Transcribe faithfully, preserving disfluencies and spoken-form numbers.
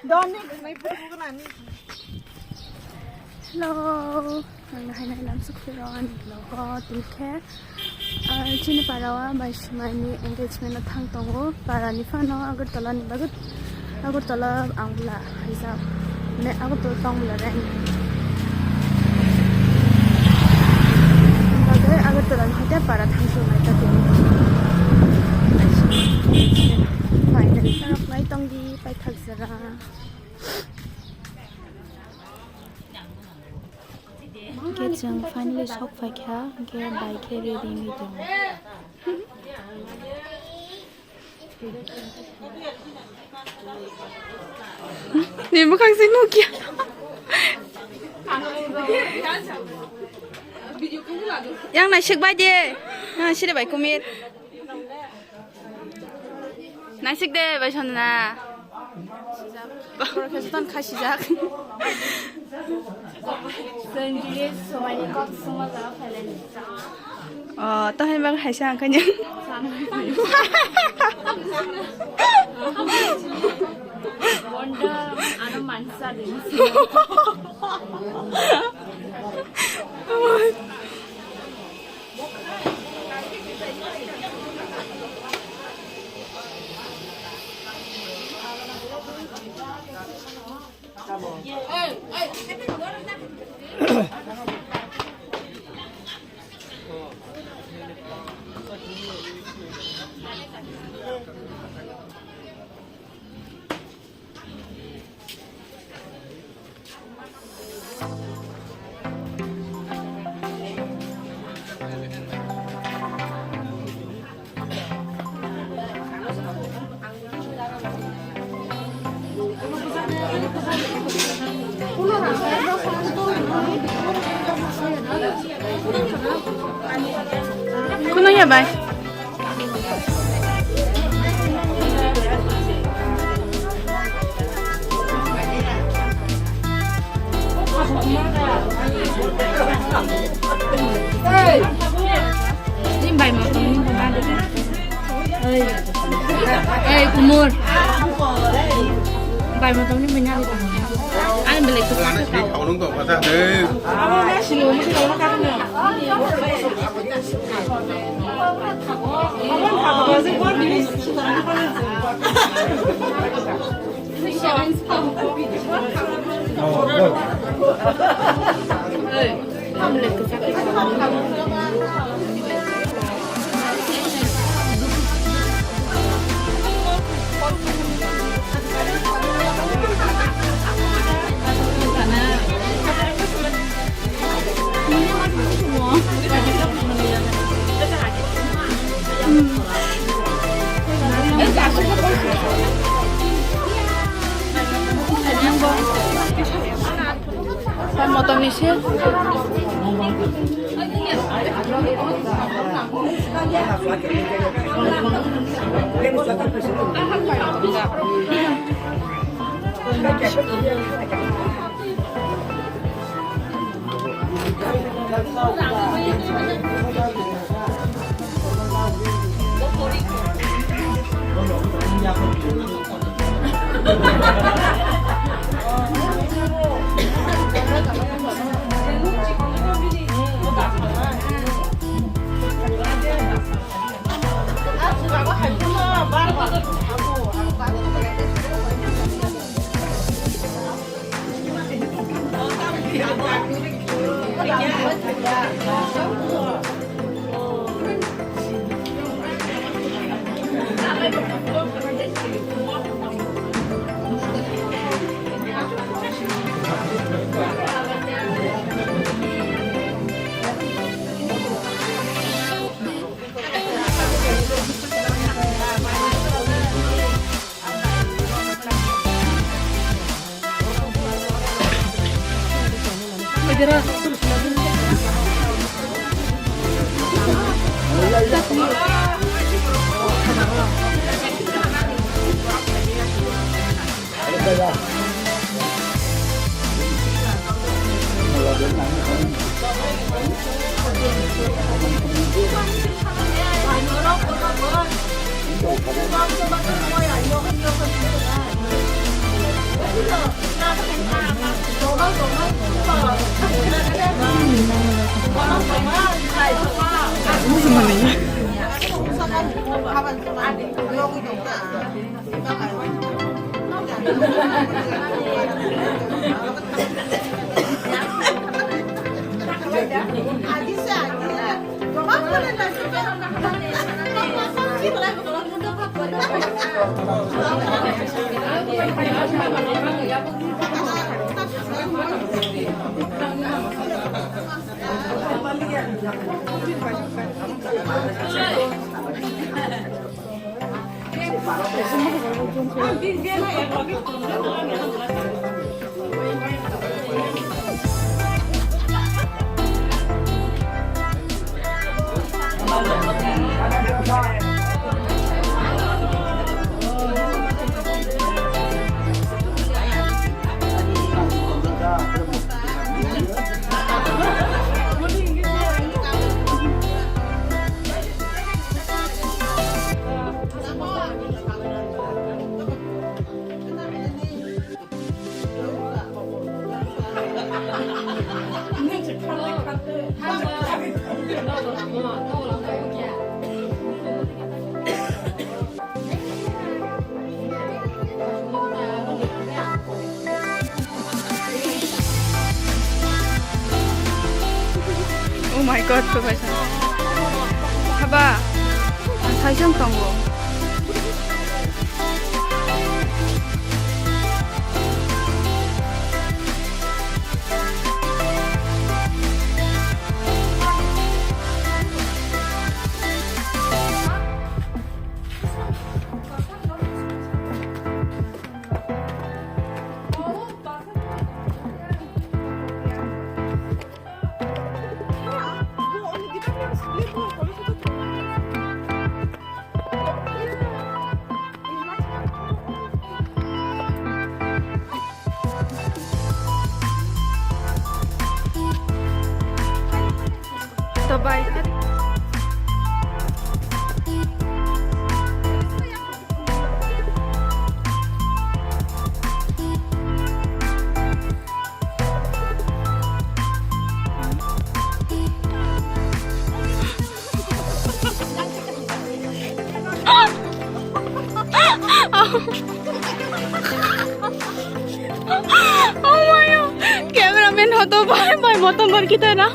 Hello, ang hai nai lam suk phiro ani vlog o tini khe, ah, chini para o bai swmai ni engagement o thang tongo. Para ni phano Agartala ni bagwi, Agartala ang bwla haijak, ne Agartala tong bwla re. Bagwi Agartala ni hoite para thang swmai ta tini. Finally, sarok nai tong di, paithak jora. Hwnkhe chwng finally sok phaikha, hwnkhe bai khe ready wngwi tongo. Ni bwkhak se nukya. Yang naisik bai de. Yang siri bai kumir. Naisik de bai Sandana. Borok khe jotono khasijak. Chwng tini swmaini kok swngma jaga phailai. O, to hai bang haisa ang kanya. Bonda ano mansa de. Kuno ya bai. Hey! Ni bai ma tong ni ba de. Ei, ei, Kumur. Bai ma tong ni ba nya de. Ani belai ko. Lana si kau nung kau kata de. Abo na si lo, si lo na ka na. Motom ni se. Oh my God, professor. Haba, saisang tongo. To bai. Oh my God. Cameraman hoto bhai, bhai, moto mar kita na.